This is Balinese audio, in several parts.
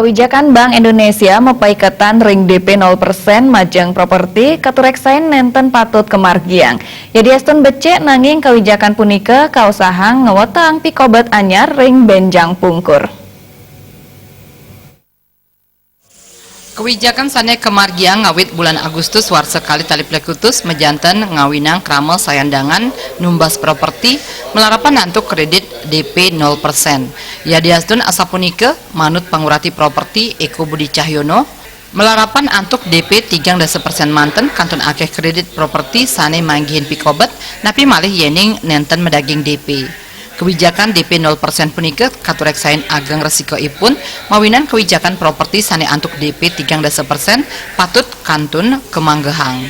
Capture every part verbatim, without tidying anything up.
Kawijakan Bank Indonesia mapaiketan ring D P nol persen majeng properti katureksain nénten patut kamargiang. Yadiastun becik nanging kawijakan punika kaosahang ngwetang pikobet anyar ring bénjang pungkur. Kawijakan sané kamargiang ngawit bulan Agustus warsa kalih tali plekutus majanten ngawinang krama sayandangan numbas properti malarapan antuk kredit D P nol persen. Yadiastun asapunika, manut pangurati properti Eko Budi Cahyono, malarapan antuk D P tigang dasa persen manten kantun akéh kredit properti sané manggihin pikobet, napi malih yéning nénten madaging D P. Kawijakan D P nol persen punika katureksain ageng resikaipun, mawinan kawijakan properti sané antuk D P tigang dasa persen patut kantun kamanggehang.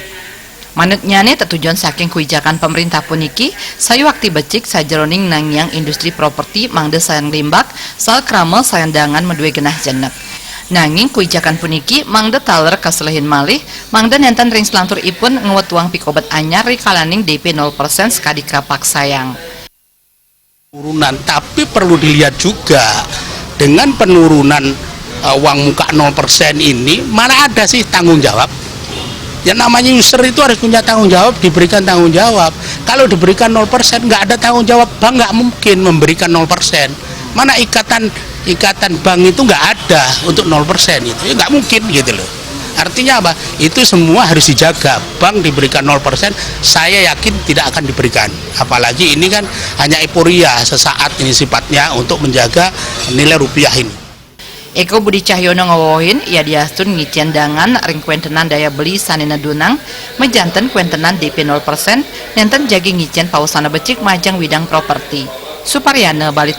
Manutnyané tetujon saking kawijakan pamréntah puniki, sayuakti becik sajeroning nangiang industri properti mangda sayan nglimbak, saha krama sayandangan madué genah jenek. Nanging kawijakan puniki mangda taler kaselehin malih, mangda nénten ring salanturipun ngwetuang pikobet anyar rikalaning D P nol persen sakadi kapaksayang. Penurunan, tapi perlu dilihat juga dengan penurunan eh, uang muka nol persen ini, mana ada sih tanggung jawab? Yang namanya user itu harus punya tanggung jawab, diberikan tanggung jawab. Kalau diberikan nol persen, nggak ada tanggung jawab, bank nggak mungkin memberikan nol persen. Mana ikatan ikatan bank itu nggak ada untuk nol persen itu, ya nggak mungkin gitu loh. Artinya apa? Itu semua harus dijaga. Bank diberikan nol persen, saya yakin tidak akan diberikan. Apalagi ini kan hanya euforia sesaat ini sifatnya untuk menjaga nilai rupiah ini. Eko Budi Cahyono ngawewehin, yadiastun ngicén dangan ring kawéntenan daya beli sané nedunang, majanten kawéntenan D P nol persen, nénten jagi ngicén pausana becik majeng widang properti. Suparyana, Bali.